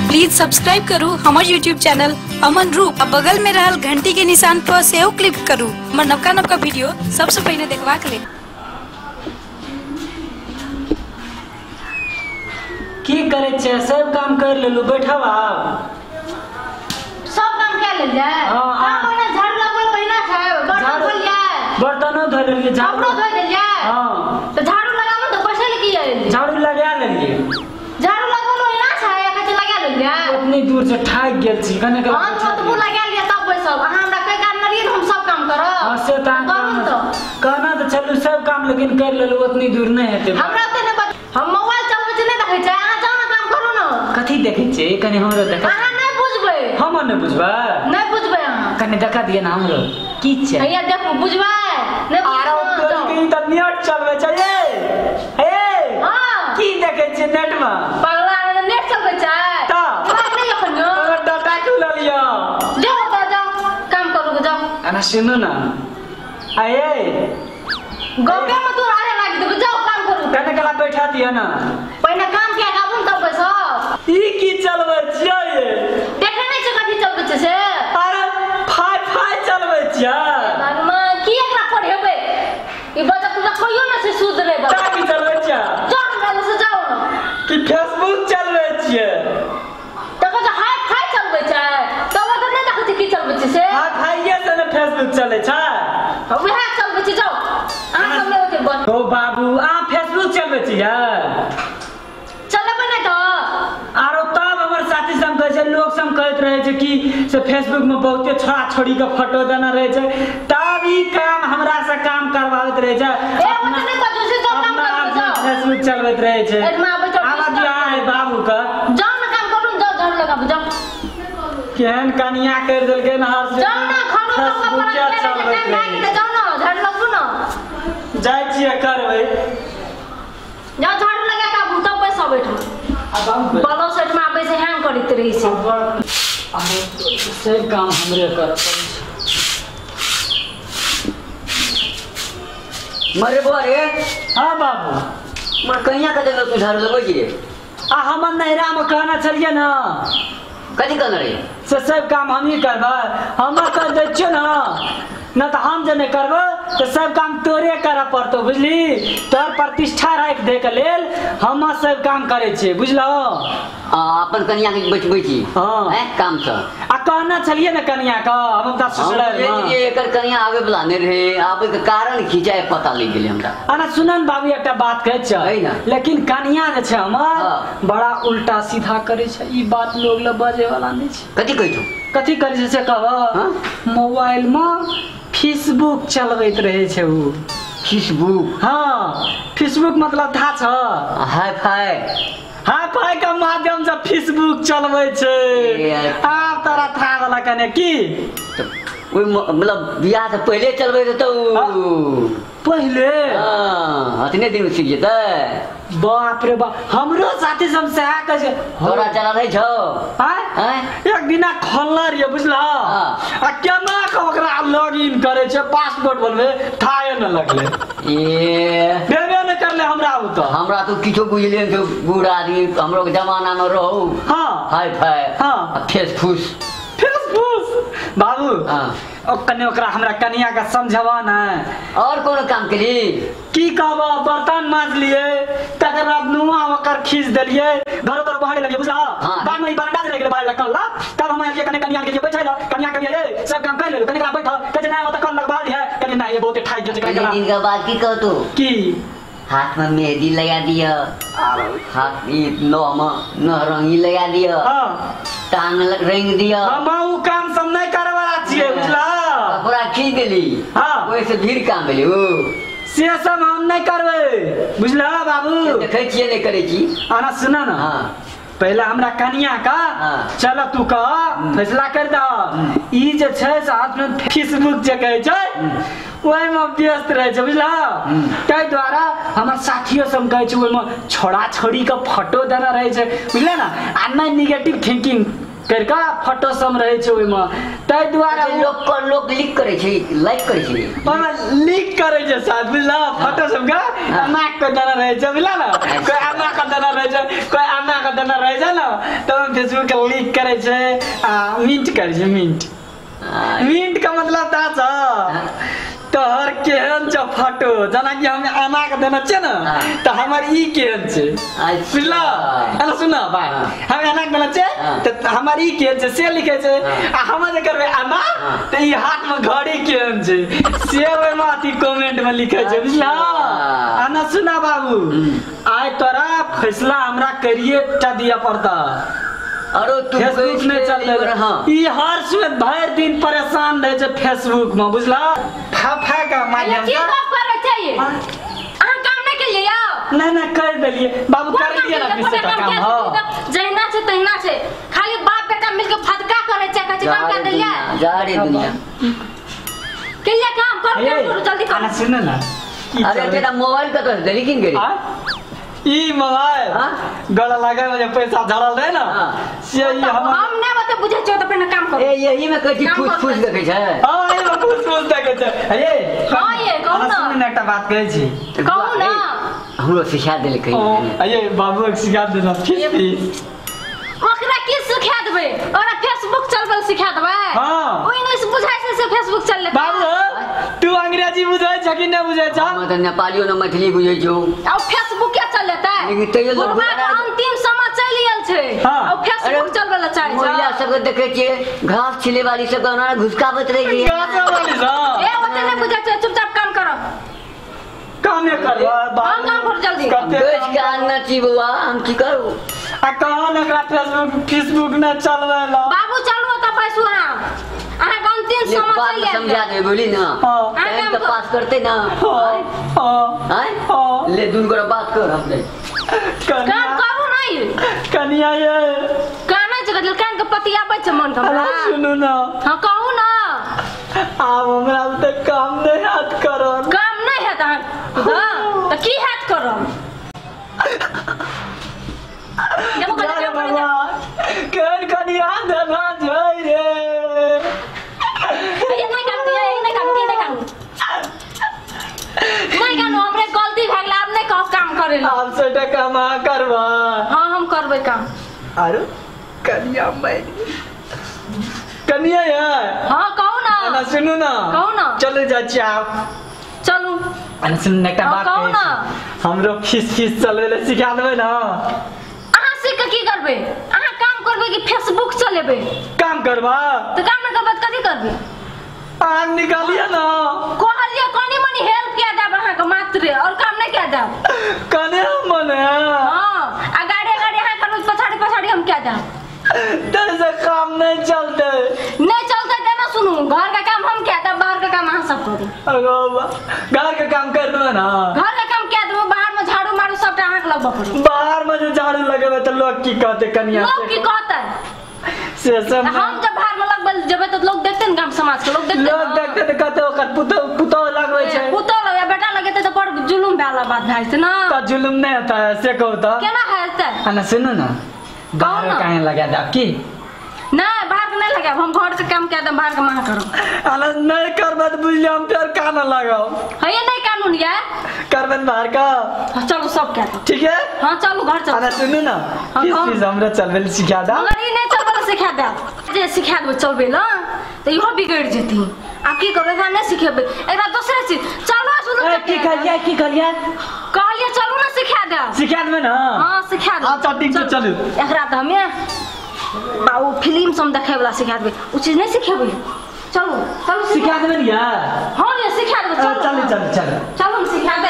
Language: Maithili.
प्लीज सब्सक्राइब करू हमर यूट्यूब चैनल अमन रूप आ बगल में रहल घंटी के निशान पर सेहो क्लिक करू हमर नवका नवका वीडियो सबसे पहिने देखबाक लेल। की करे छे सब काम कर लेलु बैठब आब सब काम कर लेल जाय। हां पहिने झाड़ू लगबे पहिने खाए बर्तन धो लिया बर्तनो धो लेलिए झाड़ू धो लेलिए। हां त झाड़ू लगाबो त बैसल की आइल झाड़ू लगा लेलिए झाड़ू लगबो ना छाया कथि लगा लेलिए उतनी दूर से ठाक गेल छी कने के हम तो मुंह लगा लिया तब बैसब अहां हमरा कोई काम न रही हम सब काम करब। हां से त कहना त चलू सब काम लेकिन कर लेलु उतनी दूर नहीं हेते हमरा त नै हम मोबाइल चलबै छै नै देखै छै अहां जाउ ना काम करू ना। कथि देखै छै कने हमरो देखा अहां नै बुझबै हम नै बुझबै नै बुझबै अहां कने देखा दिए ना हमरो की छै हैया देखू बुझबै नै आरो तोरी के त नेट चलबै छै ए ए हां की देखै छै नेट में पगला नेट चलबै छै त दिमाग नै अखन अगर डाटा क्यों ल लिया जाओ त जाओ काम करू जाओ। अना सुनू ना आए गप्पे में तोर आरे लागि देबो जाओ काम करू कने कला बैठा दिया ना पहिने काम किया गाबू तब बैसब ई की चलबै छियै देखे नै छै कथि चलबै छै से अरे फाइ फाइ चलबै छियै भगवान की एकरा पढ़ेबै ई बच्चा पूरा कहियो न से सुधरे बा का की चलबै छियै जाओ हमरा से जाओ ना कि फेसबुक चलबै छियै त कह हाय फाइ चलबै छै तब त नै देखै छै की चलबै छै से हाय फाइये से न फेसबुक चलै छै वएह चलबै छै जाओ अहाँ सब नै होते बन ओ बाबू आ फेसबुक चलबै छियै चलबै नै त आरो तब हमर साथी सब कहै छै लोग सब कहैत रहे छै कि से फेसबुक में बहुते छोड़ा छोड़ी के फोटो देना रहे छै तब ई काम हमरा से काम करवाबैत रहे छै ए ओते नै बाजू से जाओ काम करू जाओ फेसबुक चलबैत रहे छै एडमा आबै छै आब दिया है बाबू के जाओ ना काम करू जाओ झाड़ू लगाबू जाओ केहन कनिया कर देलकै न हर से जाओ ना खानो फेसबुक चलबैत रहे जाओ ना झाड़ू लगबू ना जाइ छियै करबै जाओ झाड़ू लगा के आबू तब पैसा बैठू बलो सेट में आबै छै हैंग करैत रहै छै अरे से काम हमरे कर पड़ै छै मरे बुआ रे। हां बाबू मर कहिया के देलो तू झाड़ू लगबै छी आ हमर नैहरा में कहना छलियै ना कथि कहना रे से सब काम हमही करबै हमर कर दै छियै ना न त हम जे नहीं करबै त सब काम तोरे करऽ पड़तौ बुझली तोर प्रतिष्ठा राखि दे के लेल हम सब काम करै छियै बुझलहो आ अपन कनिया के बैठबै छी हां हैं काम से आ कहना छलियै ने कनिया के हम त ससुराल में एकर कनिया आबे वाला नै रहे आबे के कारण खिचाय पता लागि गेलै हमरा। अना सुनन बाबू एकटा बात कहै छै लेकिन कनिया जे छै हमर बड़ा उल्टा सीधा करै छै ई बात लोग ल बजे वाला नै छै। कथि कहै छौ कथि करै छै से कहब मोबाइल में फेसबुक चलबैत रहे छै उ फेसबुक। हाँ फेसबुक मतलब था छ हाय फाय हाय फाय के माध्यम से फेसबुक चलबै छै आब तोरा था वाला कने की ओइ मतलब बियाह से पहिले चलबै त पहिले हां अतने दिन सीख जेतै। बाप रे बाप हमरो साथी सब सएह कहै छै तोरा चला रहै छौ आय एक दिना खोलना रहियै बुझलह आ केना के ओकरा लॉग इन करै छै पासपोर्ट बनबै थाए न लगलै ए देबे न करले हमरा उ त हमरा तो किछो बुझले न बूढ़ आदमी हमरो के जमाना में रहू। हां हाय फाय हां फेसफूस फेसफूस बाबू हां ओ कने ओकरा हमरा कनिया के समझवा ना और कोनो काम केली की कहब बर्तन माज लिए तकर बाद नुआ ओकर खींच देलिए घर पर बहारे लगे बुझला बाद में ई बरंडा से लगले बाहर लकला तब हम आलिए कने कनिया के लिए बैठै ल कनिया के लिए सब काम कर लेलु कने करा बैठ कहे ना ओ त कल लगवा लिया कने ना ये बहुत ठाइ गेल छै कने दिन के बाद की कहतो की हाथ में मेहंदी लगा दिया हाथ ई नह में नह रंगी लगा दिया हां टांग रंग दिया हम उ काम सब नै करे वाला छियै बुझला कपड़ा खींच देली हां ओइ से भीड़ काम भेलै ओ से सब हम नै करबै बुझला बाबू देखै छियै नै करै छी आना सुना ना हां पहले हमरा कनिया का चल तू कह फैसला कर द ई जे छै से हाथ में फेसबुक जे कहै छै ओहि में व्यस्त रहे छै बुझला ताहि द्वारा हमर साथियो सब कहै छै ओहि में छोड़ा छोड़ी के फोटो देना रहे छै बुझला ना आ नै निगेटिव थिंकिंग करके फोटो सब रहे छै ओहि में ताहि द्वारा लोक पर लोक लीक करै छै लाइक करै छै ओहिमे लीक करै छै साथ बुझला फोटो सब के एना के देना रहे छै बुझला ना कोई एना के देना रहे छै कोई एना के देना रह जा ना तो फेसबुक के लीक करे छै आ मिंट करे छै। मिंट मिंट का मतलब ता छ तोहर केहन छ फोटो जना कि हम आना के देना छै ना त हमर ई केहन छै बुझला। अरे सुन भाई हम एना के देना छै त हमर ई केहन छै से लिखे छै आ हम जे करबै आना त ई हाथ में घड़ी केहन छै से ओय में अथी कमेंट में लिखे छै बुझला। आना सुना बाबू आइ तोरा फैसला हमरा करिए टा दिया पड़ता। अरे तू फेसबुक में चल रहे हां ई हर सुबह भर दिन परेशान रहे छै फेसबुक में बुझला। फा का माध्यम की गप करे चाहिए अहाँ काम नहीं के लिए आओ। ना ना कर देलिए बाबू कर दिया ना किसी का काम। हां जहिना छै तहिना छै खाली बाप बेटा मिल के फदका करे छै कहै छै काम कर देलिए जा रे दुनिया के लिए काम कर करू जल्दी कर। अरे सुन ना अरे तेरा मोबाइल का तो देली किन गेली ई मोबाइल गला लगा में पैसा झड़ल रहे ना से ई हम नै बते बुझै छियो त पहिने काम करू। ए यही में कहै छी फूस फूस देखै छै। हां ई में फूस फूस देखै छै। ए हां ये कहू ना सुन एकटा बात कहै छी। कहू ना हमरो सिखा देल कहीं। अये बाबू के सिखा देना फीस ओकरा की सिखा देबै ओकरा फेसबुक चलबै सिखा देबै। हां ओइ नै बुझाइ छै से फेसबुक चलले। बाबू तू अंग्रेजी बुझै छ कि नै बुझै छ? हम त नेपालियो न मैथिली बुझै छौ। आ फेसबुक के चलेतै लेकिन तैयो लोग अंतिम समय चलि गेल छै आ फेसबुक चलबै ल चाहै छै। महिला सब के देखै छियै घास छिले वाली सब के ओना घुसकाबत रहि गेल। घास वाली सब ए ओते नै बुझै छै चुपचाप काम करो। कामे करबा काम काम कर जल्दी। बेच के आनना छी बौआ हम की करू। आ कहां एकरा फेसबुक फेसबुक न चलबै ल बाबू चलबो त पैसो अहाँ अहाँ अंतिम समय चलि गेल समझा दे बोली ना टाइम तो पास करते ना। हां हां ले दुन गोरा बात कर हमने काम करू नहीं कनिया ये काना जगह कान के पति आबै छै मन हमरा। सुनू ना। हां कहू ना। आब हमरा त काम नहीं हाथ करब। काम नहीं हैत अहाँ हां त की हाथ करब? केहन कनिया देना छै रे। नहीं काम नहीं काम नहीं काम नहीं काम हमरे गलती भए गेल आब नहीं कहब काम करे ल। आब से काम अहाँ करबा। हां हम करबै काम। आरो कनिया मैरी कनिया यार। हां कहू ना। ना सुनू ना। कहू ना। चलू जाइ छी आब। चलू। अरे सुन एकटा बात कहू ना। हमरो फीस फीस चलबै ल सिखा देबै ना। अहाँ सीख के की करबै? अहाँ काम करबै कि फेसबुक चलेबै? काम करबा त काम न करबै त कथी करबै? अहाँ निकालिए ना। कहलिए कनी मनी हेल्प किया देब अहाँ के मात्र और काम नहीं किया देब। कने मने हां आ गाड़ी गाड़ी अहाँ करू पछाड़ी पछाड़ी हम किया देब। तेरे से काम नहीं चलते। नहीं चलते ते ना सुनू घर का काम हम किया देब बाहर का काम अहाँ सब करू। अरे घर का काम कर दो ना। घर का काम किया देब बाहर में झाड़ू मारू सबटा अहाँ के लगबऽ पड़त। बाहर में जो झाड़ू लगेबै त लोग की कहते कनिया? लोग की कहते से सब हम जब बाहर में लगबल जेबै त लोग देखते न गाम समाज के लोग देखते लोग देखते त कहते ओकर पुतौ पुतौ लगबै छै। पुतौ लगे बेटा लगेते त बड़ जुलुम वाला बात भए छै ना। त जुलुम नहीं होता है से कहू त केना हेतै? ना सुनू ना बाहर काहे लगा देब की? नहीं बाहर के नहीं लगाब हम घर के काम कए देब बाहर के मना करब। अरे नहीं करबै त बुझलियै हम फेर कान लगाउ। है नहीं कानून या करबै बाहर का। चलू सब कए देब। ठीक है हां चलू घर चलू। अरे सुनू ना किस चीज हमरा चलबै ल सिखा देब। मगर ई नहीं चलबै ल सिखा देब जे सिखा देबै चलबै ल त इहो बिगड़ जेती। आ की करबै एकरा नहीं सिखेबै एकरा दोसरे चीज चलू सुनू। की कहलियै की कहलियै? कहलियै चलू ना सिखा देब। सिखा देबै ना? हां सिखा देब। अच्छा ठीक छै चलू। एकरा त हमे बाबू फिल्म सब देखे वाला सिखा देबै उ चीज नहीं सिखेबै। चलू चलू सिखा देबै ने यार। हां ये सिखा देबै चलू चलू चलू चलू चलू हम सिखा देब।